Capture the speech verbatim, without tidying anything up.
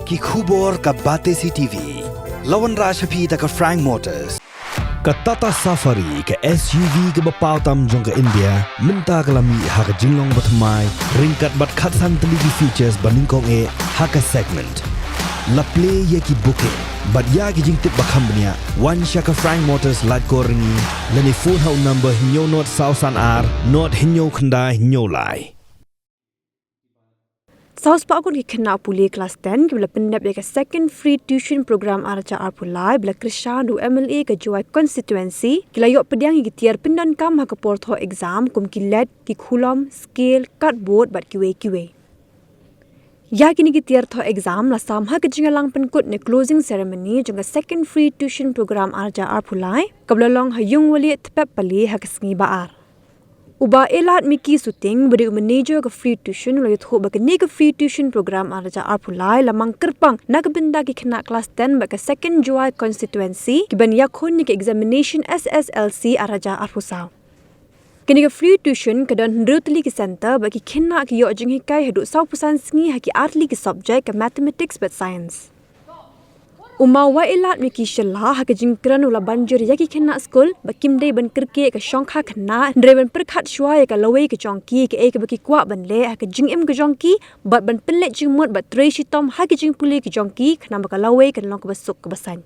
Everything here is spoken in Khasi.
Ki khubor ka Batesi T V. La wanrah sha phi da ka Frank Motors. Ka Tata Safari, ka S U V kaba paw tam jong ka India, mynta ka la mih ha ka jinglong bathymmai, ryngkat bad khatsan tylli ki features ba nyngkong eh ha ka segment. La plie ïa ki booking bad ïa ki jingtip ba kham bniah, wan sha ka Frank Motors Laitkor Ryngi, lane phone ha u number hynñiew nod saw san ar nod hynñiew khyndai hynñiew lai. Saw spah ngut ki khynnah pule klas ten kiba la pyndep ïa ka Second Free Tuition Program ar hajar arphew lai ba la kyrshan da u M L A ka Jowai Constituency, ki la ïoh pdiang ïa ki tiar pyndonkam ha ka por thoh exam, kum ki led, ki khulom, scale, cardboard bad kiwei kiwei. Ïa kine ki tiar thoh exam la sam ha ka jingïalang pynkut ne closing ceremony jong ka Second Free Tuition Program ar hajar arphew lai, kaba la long ha Ïungwalieh Tpep Pale ha ka sngi Ba-ar. U Bah Elad Miki Suting, uba dei u manager ka Free Tuition, u la ïathuh ba kane ka Free Tuition Program ar hajar arphew lai la mang kyrpang na ka bynta ki khynnah klas ten bad ka Second Jowai Constituency, kiban ïakhun ïa ka examination S S L C ar hajar arphew saw. Kane ka Free Tuition ka don hynriew tylli ki center bad ki khynnah ki ïoh jinghikai haduh saw phew san sngi ha ki ar tylli ki subject, ka Mathematics bad Science. U Maw Wailadmiki Shylla ha ka jingkren u la ban jur ïa ki khynnah skul ba kim dei ban kyrkieh ka shongkha khynnah, hynrei ban pyrkhat shuwa ïa ka lawei ka jong ki, kaei kaba ki kwah ban leh ha ka jingim ka jong ki, bad ban pynleit jingmut bad trei shitom ha ka jingpule ka jong ki, khnang ba ka lawei kan long kaba suk kaba saiñ.